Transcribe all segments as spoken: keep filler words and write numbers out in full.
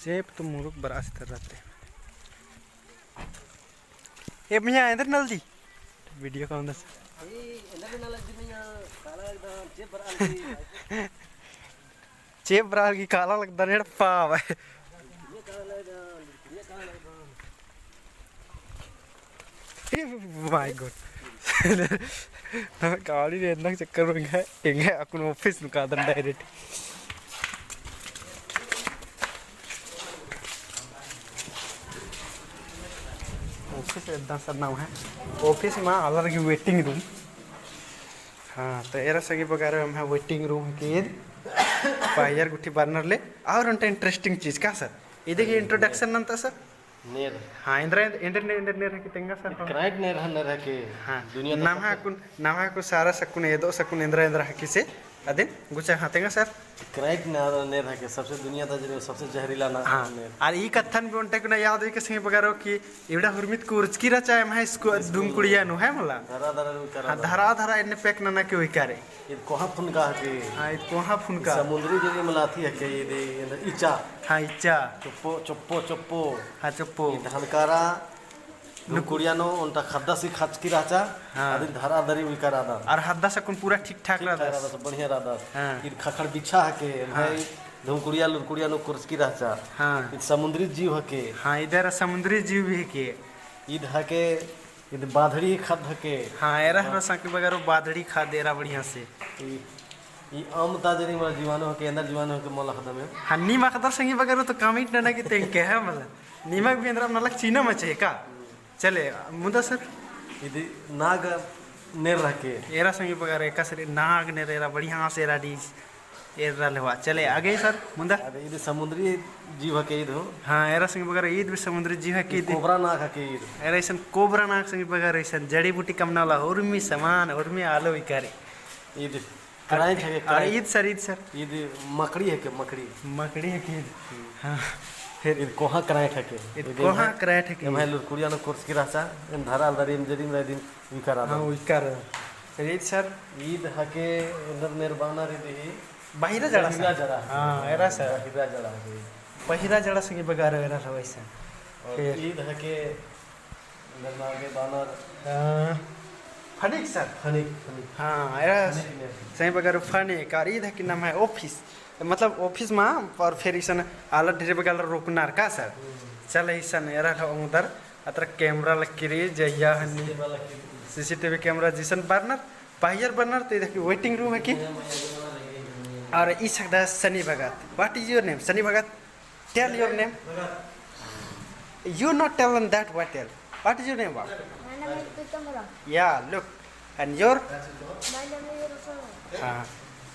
जेब तो मुरुक बरआ सितर रहते। ए भैया, एन्देर नलदी? Video कौन दस? ए, एन्देर नलदी भैया, काला एकदम, जेब बरआ लगी। जेब बरआ लगी, काला लगदन, एड़पा भाई। My God। नम गाड़ी रे एन्ना चक्कर में एंग्है, एंग्है अक्कुन office नू कादन direct। Office एद्दा सर नम्है। Office मा आलर गे waiting room। हाँ, तो एरा संगी बगरो एम्है waiting room हिके ईद। पायर गुट्ठी बरनर ले। और ओन्टा interesting चीज का सर? इदी गे introduction नन्ता सर? नेर। हाँ, एन्देर, एन्देर, एन्देर, एन्देर नेर हिके तेंगा सर? इद हाँ। Crate नेर ह-, नेर हिके। हाँ। दुनिया ता नम्है सबसे अक्कुन, नम्है अक्कुन सारा सक्कुन एदो सक्कुन एन्देर, एन्देर हिके से। अदिन गुचा हाँ तेंगा सर? Crate नेर, नेर हिके सबसे दुनिया ता जरे सबसे जहरीला ना हाँ। नेर। और ई कत्थन भी ओन्टे कुना याद हुई के संगी बगरो कि इबड़ा हुरमित कुर्चकी रहचा एम्है इसको धुमकुड़िया नू है मला। धरा धरा उइकारा हाँ, दा। धरा धरा एन्ने pack नना के उइकारे। इद कोहाँ फुनका हिके। हाँ, इद कोहाँ फुनका। इद समुद्री जो ये मला अथी हिके, इद, इद इचा। हाँ, इचा। चोप्पो, चोप्पो, चोप्पो। हाँ, चोप्पो। इद हलकारा, नुक- धुमकुड़िया नू, ओन्टा खद्दा सी खचकी रहचा, हाँ। अदिन धरा धरी उइकारा दा। और हद्दा सक्कुन पूरा ठीक ठाक ठीक ठाक रहदस। रहदस, बढ़िया रहदस। हाँ। इद खखड़ बिछा हिके, हाँ। भाई, धुमकुड़िया लुरकुड़िया नू कुर्चकी रहचा। हाँ। इद समुद्री जीव हिके। हाँ, इद एरा समुद्री जीव भी हिके। इद हिके इद बाधड़ी खद्द हिके। हाँ, एरा हरा संगी बगरो बाधड़ी खद्द एरा बढ़िया से। ई, ई अम्म ता जरी मला जीवाणु हिके, एन्देर जीवाणु हिके मला खद्द में। हाँ, नीम अख़दर संगी बगरो तो comment नना की तेंगके है मला। नीमक भी एन्देर नलख चिन्हा मचे का? चले, मुन्दा सर? इदी नाग नेर हिके। एरा संगी बगरो एकासे नाग नेर एरा बढ़िया से एरा डीज। एरा लेवा। चले, आगे सर, मुन्दा? अरे, इद समुद्री जीव हिके इद हो। हाँ, एरा संगी बगरो इद भी समुद्री जीव हिके इद। कोबरा नाग हिके इद। एरा इसन कोबरा नाग संगी बगरो इसन जड़ी बूटी कमना वाला उर्मी समान, उर्मी आलो इकारे। इद crate हिके, अरे, crate। इद सर, इद सर। इद मकड़ी हिके, मकड़ी। मकड़ी हिके इद। हम्म। हाँ। फिर इद कोहाँ crate हिके। इद इद कोहाँ एम्है, crate हिके। एम्है लुरकुड़िया नू कुर्चकी रहचा, एन धरा आलदर एम जरी में इदिन उइकारा हाँ, दा। उइकारा। चलिए सर। ईद हिके एन्देर नेर बानर इदी ही। बहिरा जड़ा बहिरा सर। जड़ा। हाँ, एरा सर। बहिरा जड़ा हिके। बहिरा जड़ा संगी बगरो एरा सर वैसे। और फिर? ईद हिके एन्देर नागे बानर। हाँ, फनिक सर। फनिक, फनिक। हाँ, एरा फनिक नेर। संगी बगरो फनिक। और ईद हिके नम्है office। मतलब office मा और फिर इसन आलर ढेरे बग्गे आलर रोकनर का सर? हम्म। चले इसन एरा ला उंगदर अतरा camera लक्की रई, जहिया हन्नी camera लक्की रई। CCTV camera जिसन बरनर, बाहियर बरनर, तो इद हिके waiting room हिके। और ई सकदा सन्नी भगत। What is your name? सन्नी भगत, tell your name. भगत। You not tell on that, what tell? What is your name, बाबू? My name is Pritam Ram. Yeah, look. And your? My name is Roshan. हाँ,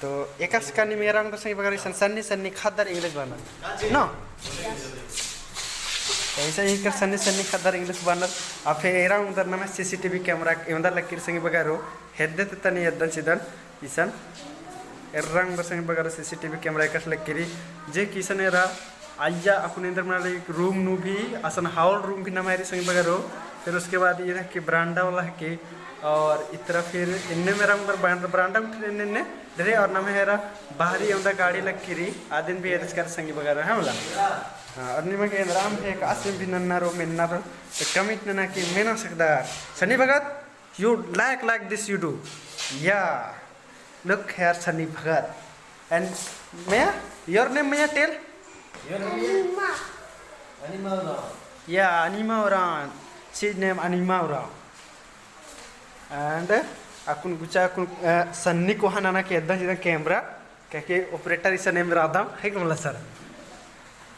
तो एकासे का नीम एरा उंगदर संगी बगरो इसन सन्नी सन्नी खद्दर English बरनर। No? Yes. तो ऐसा ही कर सन्नी सन्नी खद्दर English बरनर। आ फिर एरा उंगदर नम्है CCTV camera एवंदा लक्की रई संगी बगरो, हेद्दे ते तनी एद्दन चिदन इसन। एरा उंगदर संगी बगरो CCTV camera एकासे लक्की रई, जे कि इसन एरा अइय्या अक्कुन एन्देर मना लगी room नू भी असन hall room भी नम्है रई संगी बगरो। फिर उसके बाद ईद हिके बरांडा वाला हिके, और इतरा फिर एन्ने मेरा उंगदर बरांडा, बरांडा गुट्ठी एन्ने एन्ने ढेरे, और नम्है एरा बाहरी एवंदा गाड़ी लक्की रई, अदिन भी एदचकर संगी बगरो है मला। हाँ, और निमगे एन्द्राम भी एकासे भी नन्ना रओ, मेन्ना रओ, तो comment नना की मेना सकदर। सन्नी भगत, you like, like this you do. Yeah. Look here, Sunny Bhagat. And Maya, your name, Maya, tell? Your name? Anima. Anima Uran. Yeah, Anima Uran. She's name Anima Uran. And, uh, अक्कुन गुचा अक्कुन, uh, सन्नी कोहा नना के एद्दन चिदन camera, काहे कि operator इसन एम रअदम, है कि मला sir?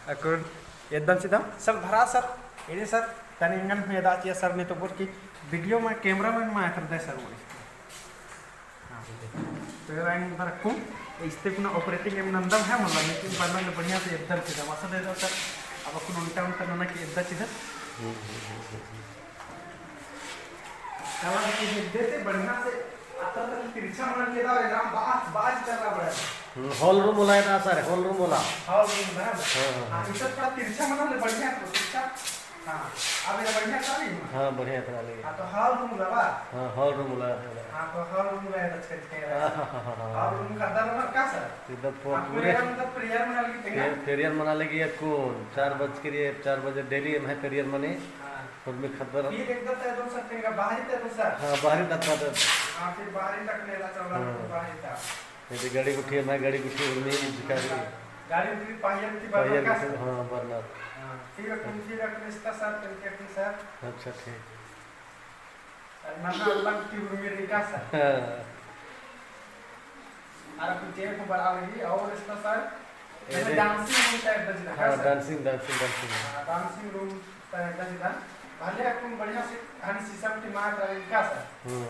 अक्कुन एद्दन चिदम, sir धरा sir, इदी sir, तनी एंगन हूँ एदा चिआ sir, नहीं तो बोल कि video में cameraman मा एथरदय sir बोले। हाँ, तो ये line पर रखूँ, इस्ते कुना operating एम नंदम है, मतलब, लेकिन बरना ले बढ़िया से एद्दन चिदम, असल एद्दन sir, अब अक्कुन उल्टा उल्टा नना के एद्दन चिदम। कला की हेद्दे ते बढ़िया से अत्तर तक तिरछा मना के दा, एन्द्राम बाज, बाज चलना पड़ा। हम्म, hall room वाला है ना sir, hall room वाला। Hall room है। हाँ, हाँ, हाँ, हाँ। इधर थोड़ा तिरछा मना ले, बढ़िया तो तिरछा। हाँ, अब ये बढ़िया चली ना? हाँ, बढ़िया चली। हाँ, तो hall room लगा? हाँ, hall room लगा। हाँ, तो hall room लगा, तो चल के हाँ, हाँ, हाँ, हाँ, हाँ। Hall room का दर में का सर? एकदम पूरा हाँ, पूरे prayer, मतलब prayer मना लगी तेंगा? प्रे-, prayer मना लगी या कौन? चार बज के लिए, चार बजे daily है prayer मने। हाँ। और मैं खद्दर फिर एकदम तय दो सर, तेंगा बाहरी तय दो सर। हाँ, बाहरी तक का तक। हाँ, फिर बाहरी तक नेला चौड़ा हाँ। बाहरी तक। यदि गाड़ी गुट्ठी है, मैं गाड़ी गुट्ठी उर्मी जिका भी। गाड़ी गुट्ठी पाहियर की पाहियर बरना का गुट्ठी, सर? हाँ, बरना। हाँ, फिर अपन, फिर अपन इस्ता सर, करके अपन सर। अच्छा, ठीक। और नन्ना अलग की उर्मी रही का सर? हाँ। और अपन चेयर को बढ़ा लगी, और इस्ता सर, ए, जैसे दे- dancing room type बज रहा हाँ, सर। Dancing, dancing, dancing। हाँ, dancing room type बज रहा। भले अपन बढ़िया से खाली शीशा की मार रही का सर? हम्म।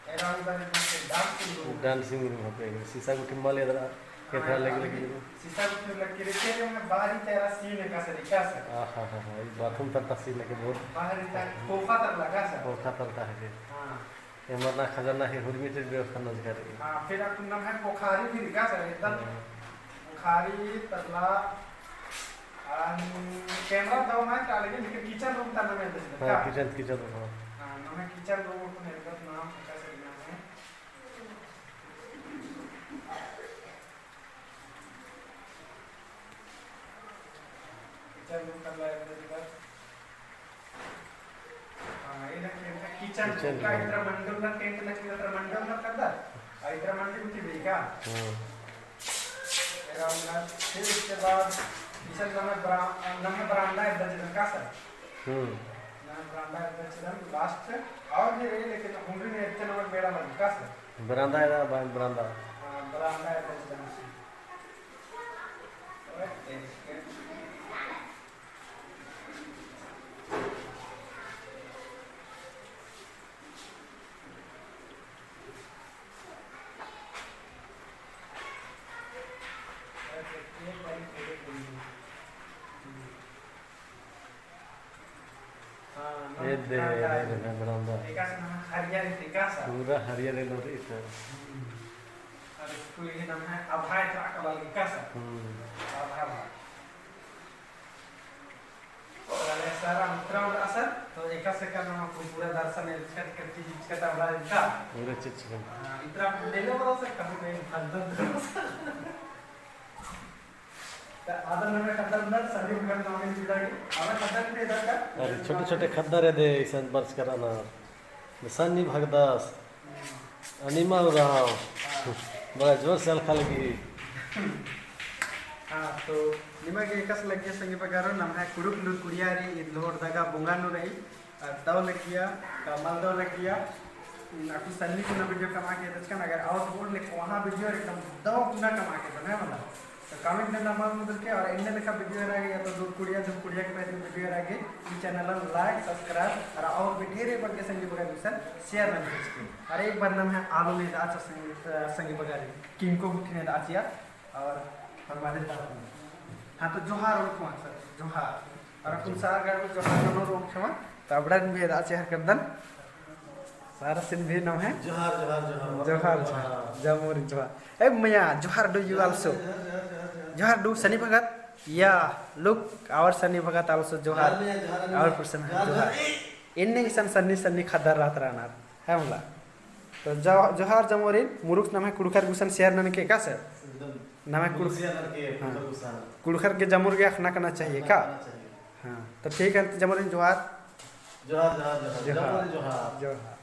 एरा उधर एक dancing room। Dancing room होते हैं, शीशा गुट्ठी मल एदरा, हाँ, एथरा लगी, लगी। शीशा गुट्ठी लगी रहते हैं, मैं बाहरी तेरा scene है का सर, का सर? आ, हाँ, हाँ, हाँ, ये bathroom तक का scene है कि बहुत बाहरी तक, कोखा तक लगा सर। कोखा तक का है कि। हाँ। ये मरना खजाना है, हुरमी चीज व्यवस्था नजर है। हाँ, फिर आप नम्है कोखारी भी दिखा सर, एकदम हाँ। कोखारी, तसला, अम, camera दव ना का लगे, लेकिन kitchen room ता नम्है दस हाँ, का? Kitchen, kitchen room, हाँ। हाँ, नम्है kitchen room को निर्गत नाम का सर नाम है। Kitchen room कर ला एकदम इधर। हाँ, ये ना kitchen room का room। इधर मंडल ना tent ना किधर मंडल ना कर दा। आ, इधर मंडल उठी भी का? हाँ। फिर हम ना, फिर उसके बाद kitchen नम्है बरा-, नम्है बरामदा है दस का सर। हम्म। नम्है बरामदा है दस last और भी रही, लेकिन हम भी नहीं इतने नंबर मेरा लग का सर। बरामदा है ना, बा-, बरामदा। हाँ, बरामदा है दस। हाँ, ए दे, हाँ, ए दे, बरामदा। एकासे नम्है हरियर एकासे। पूरा हरियर एलो रे इधर। हम्म। और इसको ये नम्है अभय ट्रक वाला एकासे। हम्म। अभय वाला। चले सर, हम इतरा उड़ा सर, तो एकासे का नाम आपको पूरा दर्शन है, इसका टिकट की, इसका टावला इनका। पूरा चीज का। हाँ, इतरा ले लो बड़ा सर, कभी नहीं, अंदर। अरे, छोटे छोटे खद्दर है दे, इसन बरचका रअनर। सन्नी भगदस, अनिमा उराँव, बड़ा जोर से अलखा लगी। हाँ, तो निमा गे एकासे लग्गिया संगी बगारो, नम्है कुँड़ुख़ लूर कुड़िया रई, ईद लोहरदगा बोंगा नू रई। अ, दव लग्गिया, का मल दव लग्गिया, अक्कुन सन्नी कुना video कमआ के एदचकन, अगर और बोल ले कोहाँ video एकदम दव कुना कमआ के एदन, है मला। तो comment नना मल मुंजरके, और एन्ने लेखा video रअगे, या तो लूर कुड़िया, लूर कुड़िया के बारे में video रअगे, ई channel like, subscribe, और, और भी ढेरे बग्गे संगी बग्गे गुसन share नना चिच्चके। और एक बार नम्है आलू ने दाचा संगी, अ, संगी बगारी, किनको गुट्ठी ने दाचिया, और फरमाते हैं। हाँ, तो जोहार उनको सर, जोहार। और अपन सार गाड़ को जोहार दोनों रोम क्षमा, तो अबड़न भी एदा चेहर कर दन। सारा सिन भी नम्है। जोहार, जोहार, जोहार। जोहार, जोहार। जमुरी जोहार। ए मया, जोहार do you also? जोहार, जोहार, जोहार, जोहार। जोहार do सन्नी भगत। या, look, our सन्नी भगत also जोहार। जोहार मया, जोहार मया। Our person जोहार, जोहार। जोहार। एन्ने इसन सन्नी, सन्नी खद्दर रहत रहनर। है मला। तो जो-, जोहार जमोरिन, मुरुख नम्है कुँड़ुख़र गुसन share ननके का सर? एकदम। नम्है कुँड़ुख़-, मुरुख share ननके, हाँ। कुँड़ुख़र गुसन। कुँड़ुख़र गे जमोर गे अख़ना कना चाहिए का? अख़ना चाहिए। हाँ, तो ठीक है, जमोरिन जोहार। जोहार, जोहार, जोहार। जोहार। जमोरिन जोहार। जोहार।